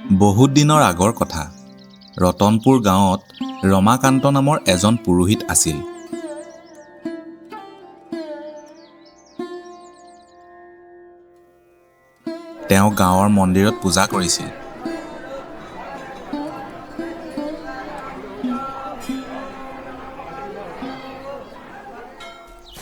বহুত দিনৰ আগৰ কথা। ৰতনপুৰ গাঁৱত ৰমাকান্ত নামৰ এজন পুৰোহিত আছিল। তেওঁ গাঁৱৰ মন্দিৰত পূজা কৰিছিল।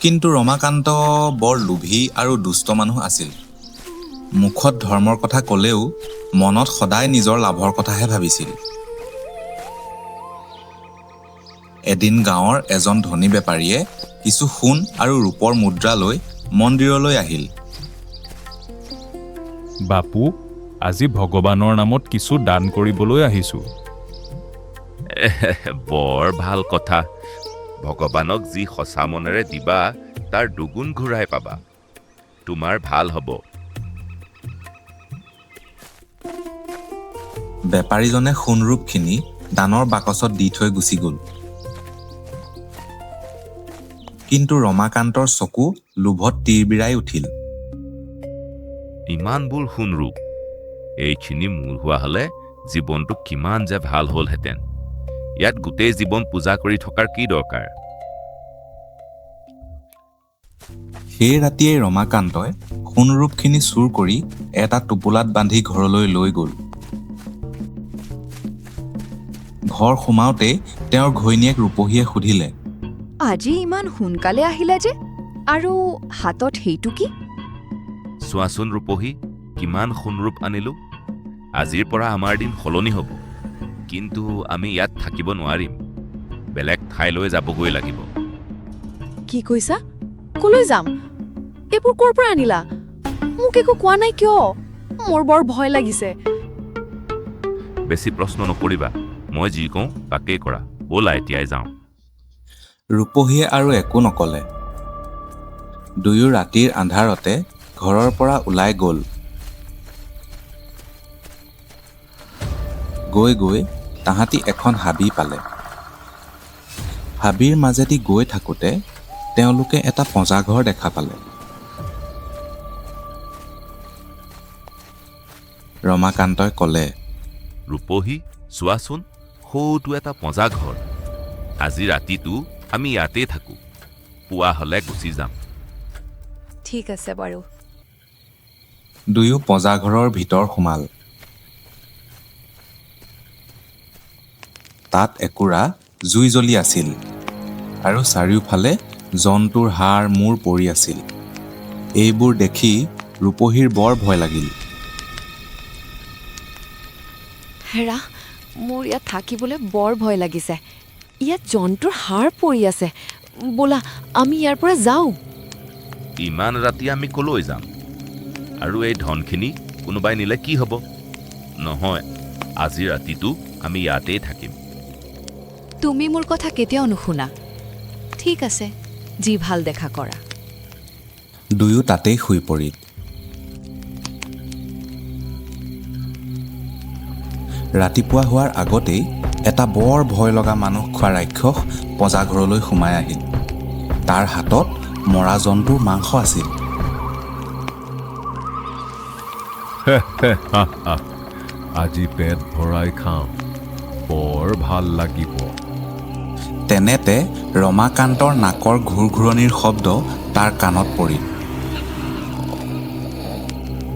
কিন্তু ৰমাকান্ত বৰ লোভী আৰু দুষ্ট মানুহ আছিল। মুখত ধৰ্মৰ কথা ক'লেও মনত সদায় নিজৰ লাভৰ কথাহে ভাবিছিল। এদিন গাঁৱৰ এজন ধনী বেপাৰীয়ে কিছু সোণ আৰু ৰূপৰ মুদ্ৰা লৈ মন্দিৰলৈ আহিল। বাপু, আজি ভগৱানৰ নামত কিছু দান কৰিবলৈ আহিছোঁ। বৰ ভাল কথা। ভগৱানক যি সঁচা মনেৰে দিবা, তাৰ দুগুণ ঘূৰাই পাবা। তোমাৰ ভাল হ'ব। বেপাৰীজনে সোণ ৰূপখিনি দানৰ বাকচত দি থৈ গুচি গ'ল। কিন্তু ৰমাকান্তৰ চকু লোভত তিৰবিৰাই উঠিল। ইমানবোৰ সোণ ৰূপ, এইখিনি মোৰ হোৱা হ'লে জীৱনটো কিমান যে ভাল হ'লহেঁতেন। ইয়াত গোটেই জীৱন পূজা কৰি থকাৰ কি দৰকাৰ? সেই ৰাতিয়েই ৰমাকান্তই সোণ ৰূপখিনি চুৰ কৰি এটা টোপোলাত বান্ধি ঘৰলৈ লৈ গ'ল। ঘৰ সোমাওঁতেই তেওঁৰ ঘৈণীয়েক ৰূপহীয়ে সুধিলে, আজি ইমান সোনকালে আহিলা যে, আৰু হাতত সেইটো কি? চোৱাচোন ৰূপহী, কিমান সোণ ৰূপ আনিলো। আজিৰ পৰা আমাৰ দিন সলনি হ'ব। কিন্তু আমি ইয়াত থাকিব নোৱাৰিম, বেলেগ ঠাইলৈ যাবগৈ লাগিব। কি কৈছা? কলৈ যাম? এইবোৰ ক'ৰ পৰা আনিলা? মোক একো কোৱা নাই কিয়? মোৰ বৰ ভয় লাগিছে। বেছি প্ৰশ্ন নকৰিবা, মই যি কওঁ তাকেই কৰা। ব'লা, এতিয়াই যাওঁ। ৰূপহীয়ে আৰু একো নক'লে। দুয়ো ৰাতিৰ আন্ধাৰতে ঘৰৰ পৰা ওলাই গ'ল। গৈ গৈ তাহাঁতি এখন হাবি পালে। হাবিৰ মাজেদি গৈ থাকোঁতে তেওঁলোকে এটা পঁজাঘৰ দেখা পালে। ৰমাকান্তই ক'লে, ৰূপহী, চোৱাচোন, সৌটো এটা পঁজা ঘৰ। আজি ৰাতিটো আমি ইয়াতেই থাকোঁ, পুৱা হ'লে গুচি যাম। ঠিক আছে বাৰু। দুয়ো পঁজাঘৰৰ ভিতৰ সোমাল। তাত একুৰা জুই জ্বলি আছিল আৰু চাৰিওফালে জন্তুৰ হাড় মূৰ পৰি আছিল। এইবোৰ দেখি ৰূপহীৰ বৰ ভয় লাগিল। হেৰা, মোৰ ইয়াত থাকিবলৈ বৰ ভয় লাগিছে। ইয়াত জন্তুৰ হাড় পৰি আছে। ব'লা, আমি ইয়াৰ পৰা যাওঁ। ইমান ৰাতি আমি কলৈ যাম? আৰু এই ধনখিনি কোনোবাই নিলে কি হ'ব? নহয়, আজি ৰাতিটো আমি ইয়াতেই থাকিম। তুমি মোৰ কথা কেতিয়াও নুশুনা। ঠিক আছে, যি ভাল দেখা কৰা। দুয়ো তাতেই শুই পৰিল। ৰাতিপুৱা হোৱাৰ আগতেই এটা বৰ ভয় লগা মানুহ খোৱা ৰাক্ষস পঁজাঘৰলৈ সোমাই আহিল। তাৰ হাতত মৰা জন্তুৰ মাংস আছিল। আজি পেট ভৰাই খাওঁ, বৰ ভাল লাগিব। তেনেতে ৰমাকান্তৰ নাকৰ ঘোৰঘোৰণিৰ শব্দ তাৰ কাণত পৰিল।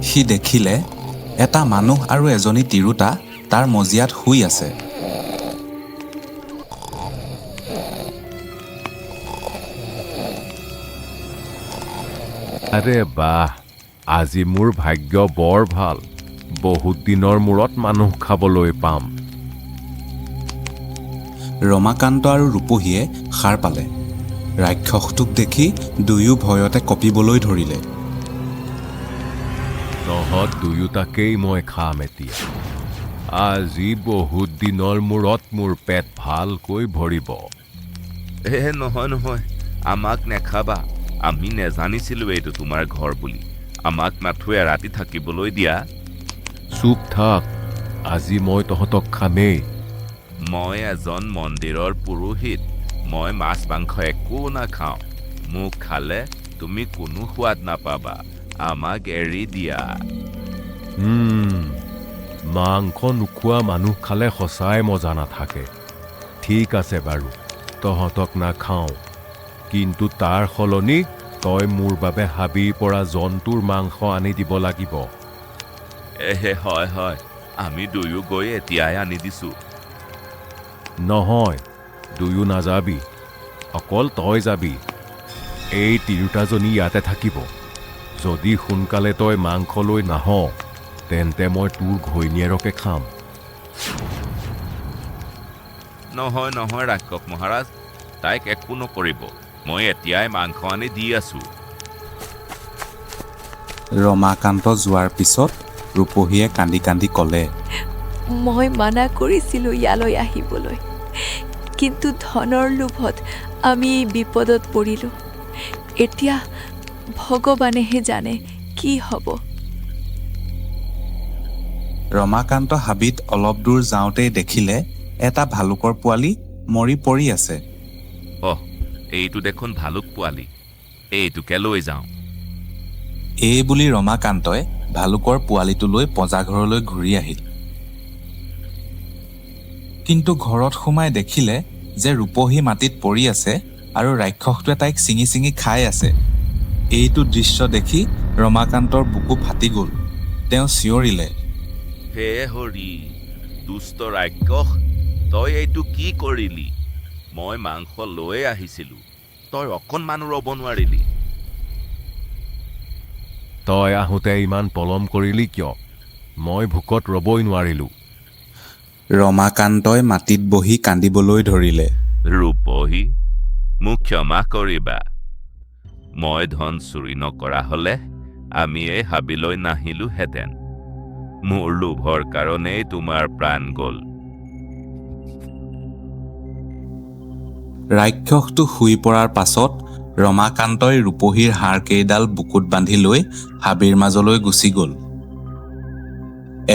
সি দেখিলে এটা মানুহ আৰু এজনী তিৰোতা তাৰ মজিয়াত শুই আছে। আৰে বাহ, আজি মোৰ ভাগ্য বৰ ভাল। বহুত দিনৰ মূৰত মানুহ খাবলৈ পাম। ৰমাকান্ত আৰু ৰূপহীয়ে সাৰ পালে। ৰাক্ষসটোক দেখি দুয়ো ভয়তে কঁপিবলৈ ধৰিলে। তহঁত দুয়োটাকেই মই খাম এতিয়া। আজি বহুত দিনৰ মূৰত মোৰ পেট ভালকৈ ভৰিব। এ নহয় নহয়, আমাক নেখাবা। আমি নেজানিছিলোঁ এইটো তোমাৰ ঘৰ বুলি। আমাক মাথো এৰাতি থাকিবলৈ দিয়া। চুপ থাক, আজি মই তহঁতক খামেই। মই এজন মন্দিৰৰ পুৰোহিত, মই মাছ মাংস একো নাখাওঁ। মোক খালে তুমি কোনো সোৱাদ নাপাবা। আমাক এৰি দিয়া। মাংস নোখোৱা মানুহ খালে সঁচাই মজা নাথাকে। ঠিক আছে বাৰু, তহঁতক নাখাওঁ, কিন্তু তাৰ সলনি তই মোৰ বাবে হাবিৰ পৰা জন্তুৰ মাংস আনি দিব লাগিব। এহে, হয় হয়, আমি দুয়ো গৈ এতিয়াই আনি দিছোঁ। নহয়, দুয়ো নাযাবি, অকল তই যাবি। এই তিৰোতাজনী ইয়াতে থাকিব। যদি সোনকালে তই মাংস লৈ নাহ, তেন্তে মই তোৰ ঘৈণীয়েৰকে খাম। নহয় নহয় ৰাক্ষস মহাৰাজ, তাইক একো নকৰিব। মই এতিয়াই মাংস আনি দি আছোঁ। ৰমাকান্ত যোৱাৰ পিছত ৰূপহীয়ে কান্দি কান্দি ক'লে, মই মানা কৰিছিলোঁ ইয়ালৈ আহিবলৈ, কিন্তু ধনৰ লোভত আমি এই বিপদত পৰিলোঁ। এতিয়া ভগৱানেহে জানে কি হ'ব। ৰমাকান্ত হাবিত অলপ দূৰ যাওঁতেই দেখিলে এটা ভালুকৰ পোৱালি মৰি পৰি আছে। অহ, এইটো দেখোন ভালুক পোৱালি, এইটোকে লৈ যাওঁ। এই বুলি ৰমাকান্তই ভালুকৰ পোৱালিটো লৈ পঁজাঘৰলৈ ঘূৰি আহিল। কিন্তু ঘৰত সোমাই দেখিলে যে ৰূপহী মাটিত পৰি আছে আৰু ৰাক্ষসটোৱে তাইক ছিঙি ছিঙি খাই আছে। এইটো দৃশ্য দেখি ৰমাকান্তৰ বুকু ফাটি গ'ল। তেওঁ চিঞৰিলে, হে হৰি, দুষ্ট ৰাক্ষস, তই এইটো কি কৰিলি? মই মাংস লৈয়ে আহিছিলোঁ, তই অকণমানো ৰ'ব নোৱাৰিলি। তই আহোঁতে ইমান পলম কৰিলি কিয়? মই ভোকত ৰ'বই নোৱাৰিলোঁ। ৰমাকান্তই মাটিত বহি কান্দিবলৈ ধৰিলে। ৰূপহী, মোক ক্ষমা কৰিবা। মই ধন চুৰি নকৰা হ'লে আমি এই হাবিলৈ নাহিলোহেঁতেন। মোৰ লোভৰ কাৰণেই তোমাৰ প্ৰাণ গ'ল। ৰাক্ষসটো শুই পৰাৰ পাছত ৰমাকান্তই ৰূপহীৰ হাড়কেইডাল বুকুত বান্ধি লৈ হাবিৰ মাজলৈ গুচি গ'ল।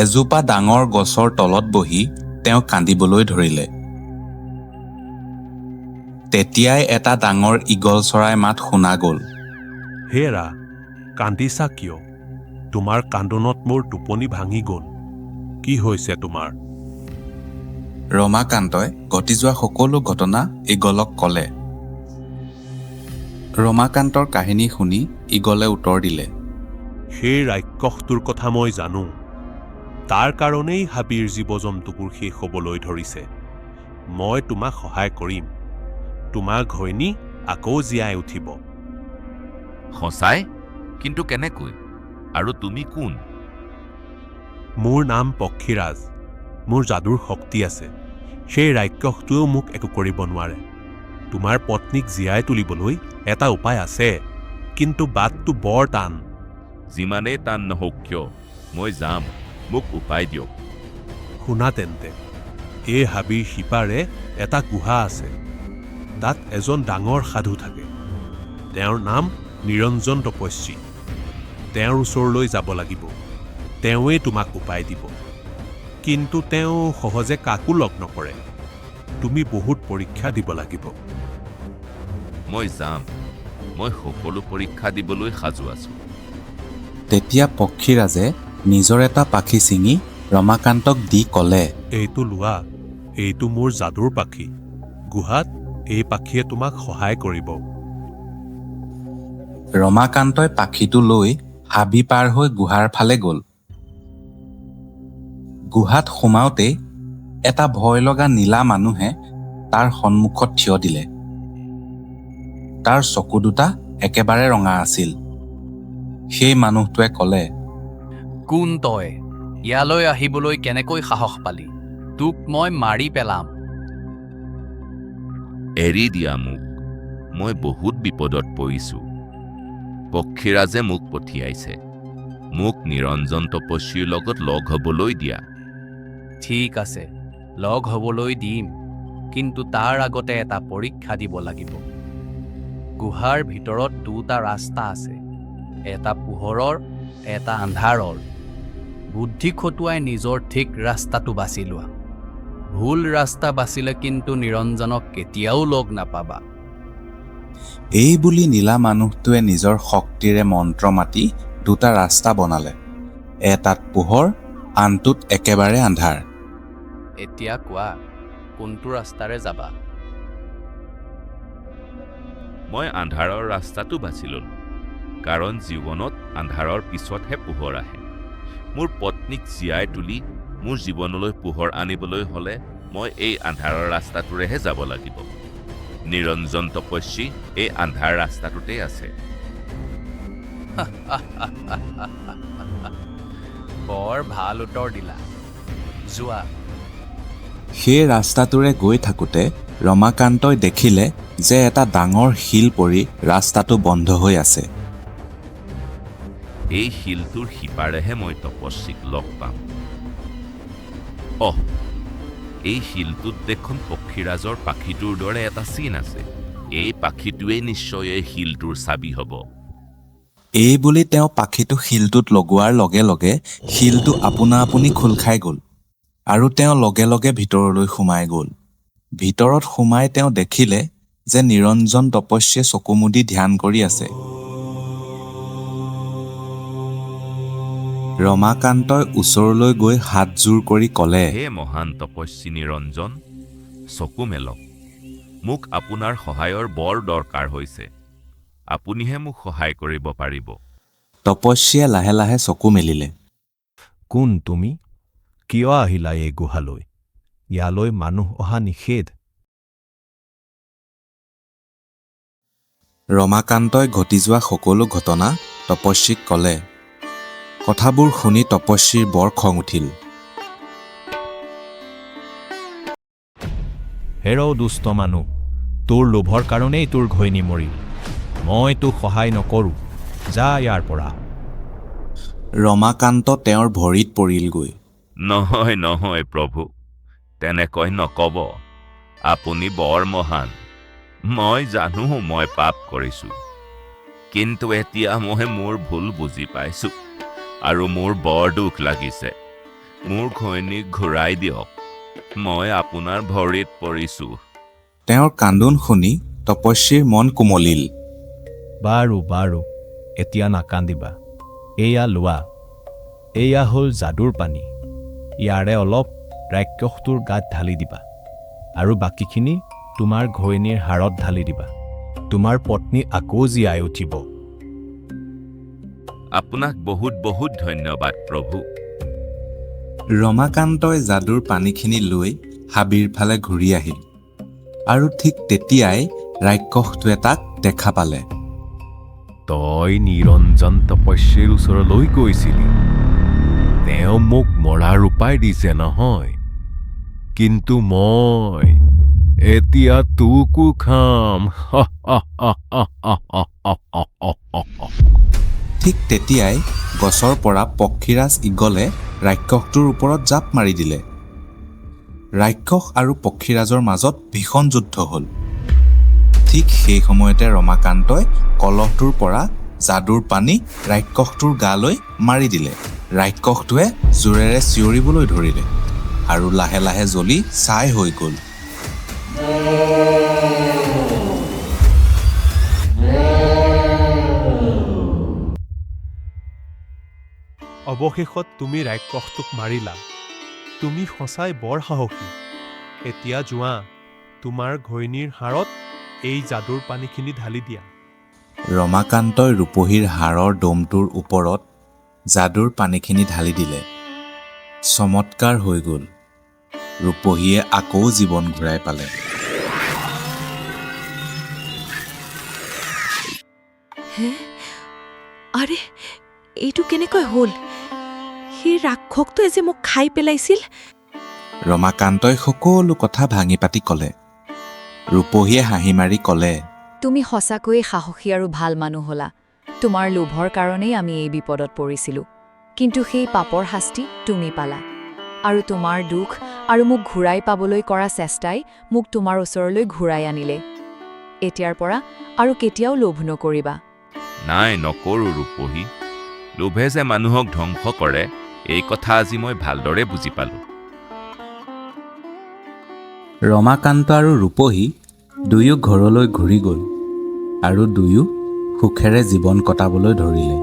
এজোপা ডাঙৰ গছৰ তলত বহি তেওঁ কান্দিবলৈ ধৰিলে। তেতিয়াই এটা ডাঙৰ ঈগল চৰাই মাত শুনা গ'ল। হেৰা, কান্দিছা কিয়? তোমাৰ কান্দোনত মোৰ টোপনি ভাঙি গ'ল। কি হৈছে তোমাৰ? ৰমাকান্তই ঘটি যোৱা সকলো ঘটনা ঈগলক ক'লে। ৰমাকান্তৰ কাহিনী শুনি ঈগলে উত্তৰ দিলে, সেই ৰাক্ষসটোৰ কথা মই জানো। তাৰ কাৰণেই হাবিৰ জীৱ জন্তুবোৰ শেষ হ'বলৈ ধৰিছে। মই তোমাক সহায় কৰিম। তোমাৰ ঘৈণী আকৌ জীয়াই উঠিব। সঁচাই? কিন্তু কেনেকৈ? আৰু তুমি কোন? মোৰ নাম পক্ষীৰাজ। মোৰ যাদুৰ শক্তি আছে। সেই ৰাক্ষসটোৱেও মোক একো কৰিব নোৱাৰে। তোমাৰ পত্নীক জীয়াই তুলিবলৈ এটা উপায় আছে, কিন্তু বাটটো বৰ টান। যিমানেই টান নহওক কিয়, মই যাম। মোক উপায় দিয়ক। শুনা তেন্তে, এই হাবিৰ সিপাৰে এটা গুহা আছে। তাত এজন ডাঙৰ সাধু থাকে। তেওঁৰ নাম নিৰঞ্জন তপস্বী। তেওঁৰ ওচৰলৈ যাব লাগিব। তেওঁৱেই তোমাক উপায় দিব। কিন্তু তেওঁ সহজে কাকো লগ নকৰে। তুমি বহুত পৰীক্ষা দিব লাগিব। মই যাম। মই সকলো পৰীক্ষা দিবলৈ সাজু আছোঁ। তেতিয়া পক্ষীৰাজে নিজৰ এটা পাখি ছিঙি ৰমাকান্তক দি ক'লে, এইটো লোৱা, এইটো মোৰ যাদুৰ পাখি। গুহাত এই পাখিয়ে তোমাক সহায় কৰিব। ৰমাকান্তই পাখিটো লৈ হাবি পাৰ হৈ গুহাৰ ফালে গ'ল। গুহাত সোমাওঁতেই এটা ভয় লগা নীলা মানুহে তাৰ সন্মুখত থিয় দিলে। তাৰ চকু দুটা একেবাৰে ৰঙা আছিল। সেই মানুহটোৱে ক'লে, কোন তই? ইয়ালৈ আহিবলৈ কেনেকৈ সাহস পালি? তোক মই মাৰি পেলাম। এৰি দিয়া মোক, মই বহুত বিপদত পৰিছোঁ। পক্ষীৰাজে মোক পঠিয়াইছে। মোক নিৰঞ্জন তপস্বীৰ লগত লগ হ'বলৈ দিয়া। ঠিক আছে, লগ হ'বলৈ দিম, কিন্তু তাৰ আগতে এটা পৰীক্ষা দিব লাগিব। গুহাৰ ভিতৰত দুটা ৰাস্তা আছে, এটা পোহৰৰ, এটা আন্ধাৰৰ। বুদ্ধি খটুৱাই নিজৰ ঠিক ৰাস্তাটো বাছি লোৱা। ভুল ৰাস্তা বাছিলে কিন্তু নিৰঞ্জনক কেতিয়াও লগ নাপাবা। এই বুলি নীলা মানুহটোৱে নিজৰ শক্তিৰে মন্ত্ৰ মাতি দুটা ৰাস্তা বনালে। এটাত পোহৰ, আনটোত একেবাৰে আন্ধাৰ। এতিয়া কোৱা, কোনটো ৰাস্তাৰে যাবা? মই আন্ধাৰৰ ৰাস্তাটো বাছি ল'লোঁ, কাৰণ জীৱনত আন্ধাৰৰ পিছতহে পোহৰ আহে। মোৰ পত্নীক জীয়াই তুলি মোৰ জীৱনলৈ পোহৰ আনিবলৈ হ'লে মই এই আন্ধাৰৰ ৰাস্তাটোৰেহে যাব লাগিব। নিৰঞ্জন তপস্বী এই আন্ধাৰ ৰাস্তাটোতেই আছে। বৰ ভাল উত্তৰ দিলা, যোৱা। সেই ৰাস্তাটোৰে গৈ থাকোঁতে ৰমাকান্তই দেখিলে যে এটা ডাঙৰ শিল পৰি ৰাস্তাটো বন্ধ হৈ আছে। এই শিলটোৰ সিপাৰেহে মই তপস্বীক লগ পাম। অহ, এই শিলটোত দেখোন পক্ষীৰাজৰ পাখিটোৰ দৰে এটা চিন আছে। এই পাখিটোৱেই নিশ্চয় এই শিলটোৰ চাবি হ'ব। এই বুলি তেওঁ পাখিটো শিলটোত লগোৱাৰ লগে লগে শিলটো আপোনা আপুনি খোল খাই গ'ল আৰু তেওঁ লগে লগে ভিতৰলৈ সোমাই গ'ল। ভিতৰত সোমাই তেওঁ দেখিলে যে নিৰঞ্জন তপস্বীয়ে চকু মুদি ধ্যান কৰি আছে। ৰমাকান্তই ওচৰলৈ গৈ হাতযোৰ কৰি ক'লে, হে মহান তপস্বী নিৰঞ্জন, চকু মেলক। মোক আপোনাৰ সহায়ৰ বৰ দৰকাৰ হৈছে। আপুনিহে মোক সহায় কৰিব পাৰিব। তপস্বীয়ে লাহে লাহে চকু মেলিলে। কোন তুমি? কিয় আহিলা এই গুহালৈ? ইয়ালৈ মানুহ অহা নিষেধ। ৰমাকান্তই ঘটি যোৱা সকলো ঘটনা তপস্বীক ক'লে। কথাবোৰ শুনি তপস্বীৰ বৰ খং উঠিল। হেৰৌ দুষ্ট মানুহ, তোৰ লোভৰ কাৰণেই তোৰ ঘৈণী মৰিল। মই তোক সহায় নকৰোঁ, যা ইয়াৰ পৰা। ৰমাকান্ত তেওঁৰ ভৰিত পৰিলগৈ। নহয় নহয় প্ৰভু, তেনেকৈ নক'ব। আপুনি বৰ মহান। মই জানো মই পাপ কৰিছোঁ, কিন্তু এতিয়া মই মোৰ ভুল বুজি পাইছোঁ আৰু মোৰ বৰ দুখ লাগিছে। মোৰ ঘৈণীক ঘূৰাই দিয়ক, মই আপোনাৰ ভৰিত পৰিছোঁ। তেওঁৰ কান্দোন শুনি তপস্বীৰ মন কোমলিল। বাৰু বাৰু, এতিয়া নাকান্দিবা। এয়া লোৱা, এয়া হ'ল যাদুৰ পানী। ইয়াৰে অলপ ৰাক্ষসটোৰ গাত ঢালি দিবা আৰু বাকীখিনি তোমাৰ ঘৈণীৰ হাড়ত ঢালি দিবা। তোমাৰ পত্নী আকৌ জীয়াই উঠিব। আপোনাক বহুত বহুত ধন্যবাদ প্ৰভু। ৰমাকান্তই যাদুৰ পানীখিনি লৈ হাবিৰ ফালে ঘূৰি আহিল আৰু ঠিক তেতিয়াই ৰাক্ষসটোৱে তাক দেখা পালে। তই নিৰঞ্জন তপস্বীৰ ওচৰলৈ গৈছিলি। তেওঁ মোক মৰাৰ উপায় দিছে নহয়, কিন্তু মই এতিয়া তোকো খাম। ঠিক তেতিয়াই গছৰ পৰা পক্ষীৰাজ ঈগলে ৰাক্ষসটোৰ ওপৰত জাপ মাৰি দিলে। ৰাক্ষস আৰু পক্ষীৰাজৰ মাজত ভীষণ যুদ্ধ হ'ল। ঠিক সেই সময়তে ৰমাকান্তই কলহটোৰ পৰা যাদুৰ পানী ৰাক্ষসটোৰ গালৈ মাৰি দিলে। ৰাক্ষসটোৱে জোৰেৰে চিঞৰিবলৈ ধৰিলে আৰু লাহে লাহে জ্বলি ছাই হৈ গ'ল। অৱশেষত তুমি ৰাক্ষসটোক মাৰিলা। তুমি সঁচাই বৰ সাহসী। এতিয়া যোৱা, তোমাৰ ঘৈণীৰ হাড়ত এই যাদুৰ পানীখিনি ঢালি দিয়া। ৰমাকান্তই ৰূপহীৰ হাড়ৰ দমটোৰ ওপৰত যাদুৰ পানীখিনি ঢালি দিলে। চমৎকাৰ হৈ গ'ল। ৰূপহীয়ে আকৌ জীৱন ঘূৰাই পালে। হে, আৰে এইটো কেনেকৈ হ'ল? সেই ৰাক্ষসটোৱে যে মোক খাই পেলাইছিল। ৰমাকান্তই সকলো কথা ভাঙি পাতি ক'লে। ৰূপহীয়ে হাঁহি মাৰি ক'লে, তুমি সঁচাকৈয়ে সাহসী আৰু ভাল মানুহ হ'লা। তোমাৰ লোভৰ কাৰণেই আমি এই বিপদত পৰিছিলোঁ, কিন্তু সেই পাপৰ শাস্তি তুমি পালা। আৰু তোমাৰ দুখ আৰু মোক ঘূৰাই পাবলৈ কৰা চেষ্টাই মোক তোমাৰ ওচৰলৈ ঘূৰাই আনিলে। এতিয়াৰ পৰা আৰু কেতিয়াও লোভ নকৰিবা। নাই, নকৰোঁ ৰূপহী। লোভে যে মানুহক ধ্বংস কৰে, এই কথা আজি মই ভালদৰে বুজি পালোঁ। ৰমাকান্ত আৰু ৰূপহী দুয়ো ঘৰলৈ ঘূৰি গ'ল আৰু দুয়ো সুখেৰে জীৱন কটাবলৈ ধৰিলে।